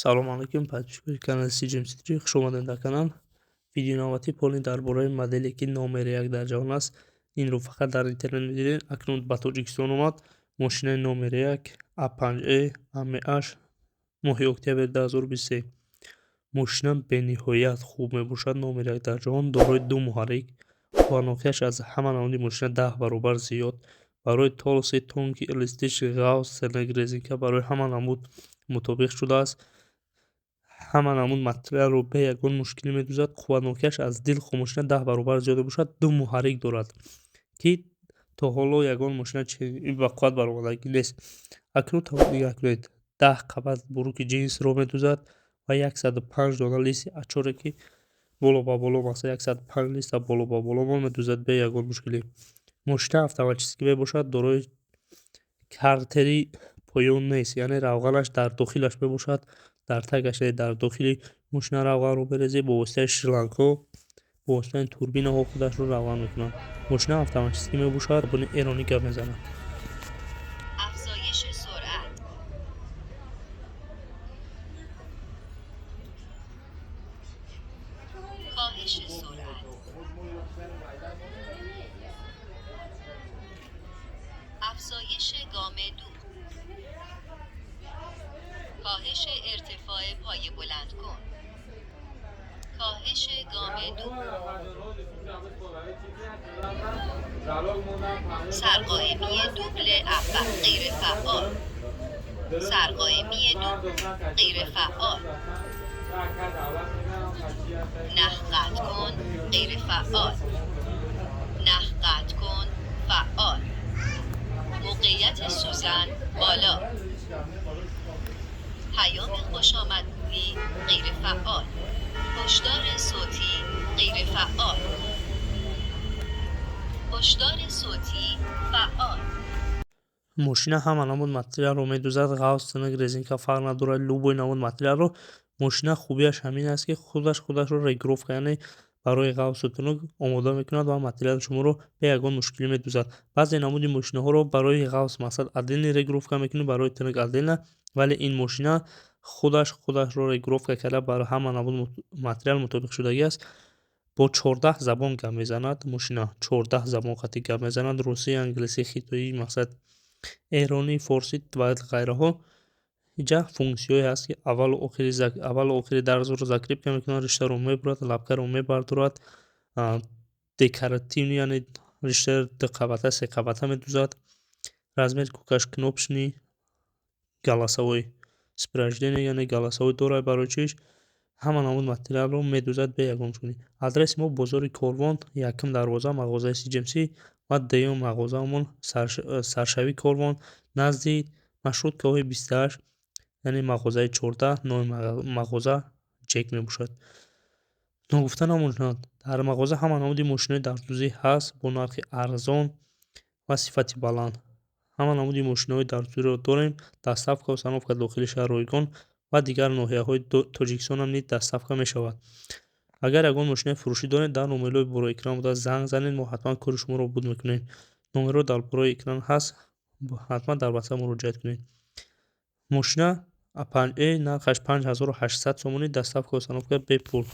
Салому алайкум, подписчикои канали CGMC3, хуш омадед дар канал. Видеои навбатӣ полный дар бораи моделе, ки номери як дар ҷаҳон аст. Инро фақат дар интернет медидед, акнун ба Тоҷикистон омад. Мошинаи номери як A5E AMH, моҳи октябри 2023. Мошина бениҳоят хуб мебошад, номери як дар ҷаҳон, дорои ду муҳаррик, қувватнокиаш аз ҳама намуди мошина 10 баробар зиёд. Барои толстый, тонкий, эластичный, ғафз, тинак, резинка барои ҳама намуд мутобиқ шудааст. Ҳама намуд материалро бе ягон мушкилӣ медӯзад. Қувватнокиаш аз дилхоҳ мошина 10 баробар зиёд мебошад. Ду муҳаррик дорад, ки то ҳоло ягон мошина ба қувват баромадагӣ нест. Акнун нигоҳ кунед, 10 қабат буруки ҷинсро медӯзад ва 105 дона листи ачоре, ки боло ба боло, масалан, 105 листа боло ба боло медӯзад бе ягон мушкилӣ. Мошина автоматически мебошад, дорои картери поён нест, яъне равғанаш дар дохилаш мебошад, дар тагаш, дар дохили мошина равғанро мерезӣ, бо воситаи шлангҳо, бо воситаи турбинаҳо худашро равған мекунад. Мошина автоматически мебошад, забони эронӣ гап мезанад. Афзоиши суръат. Коҳиши суръат. Афзоиши гом دوخت. کاهش ارتفاع پایه بلند کن. کاهش گام دوخت. سرقائمی دوبل اول غیر فعال. سرقائمی دوبل غیر فعال. نخ قطع کن غیر فعال. نخ قطع کن فعال. موقعیت سوزن بالا. پیام خوش آمدگویی غیر فعال. هشدار صوتی غیر فعال. هشدار صوتی فعال. Мошина ҳама намуд материалро медӯзад, ғафз, тинак, резинка фарқ надорад, любой намуд материалро. Мошина хубиаш ҳамин аст, ки худаш худашро регулировка, яъне барои ғафзу тунук омода мекунад ва материали шуморо бе ягон мушкилӣ медӯзад. Баъзе намуди мошинаҳоро барои ғафз, мақсад, отдельный регулировка мекунӣ, барои тунук отдельно, вале ин мошина худаш худашро регулировка карда, барои ҳама намуд материал мутобиқшудагӣ аст. Бо 14 забон гап мезанад мошина, 14 забон қатъи гап мезанад: русӣ, англисӣ, хитоӣ, мақсад, эронӣ, форсӣ ва ғайраҳо. Инҷа функсияҳое ҳаст, ки аввалу охири дарзро закрепка мекунад, риштаро мебурад, лапкаро мебардорад, декоративный, яъне риштаи дуқабата, сеқабата медӯзад. Размер кӯкаш кнопочный, голосовой сопровождение, яъне голосовой дорад. Барои чиш ҳама намуд материалро медӯзад бе ягон мушкилӣ. Адреси мо: бозори Корвон, якум дарвоза, мағозаи CGMC ва дуюм мағозаамон саршавии Корвон, назди маршруткаҳои 28, яъне мағозаи 14, номи мағоза Ҷек мебошад. Ногуфта намонад, дар мағоза ҳама намуди мошинои дардӯзӣ ҳаст бо нархи арзон ва сифати баланд. Ҳама намуди мошиноҳои дардӯзиро дорем. Доставка, установка дохили шаҳр ройгон ва дигар ноҳияҳои Тоҷикистонам низ доставка мешавад. Агар ягон мошинаи фурӯшӣ доред, дар номерҳои болои экран буда занг занед, мо ҳатман кори шуморо обуд мекунем. Номерҳо дар болои экран ҳаст, ҳатман дар WhatsApp муроҷиат кунед. Мошина A5E, нархаш 5800 сомонӣ, доставка, установка бепул.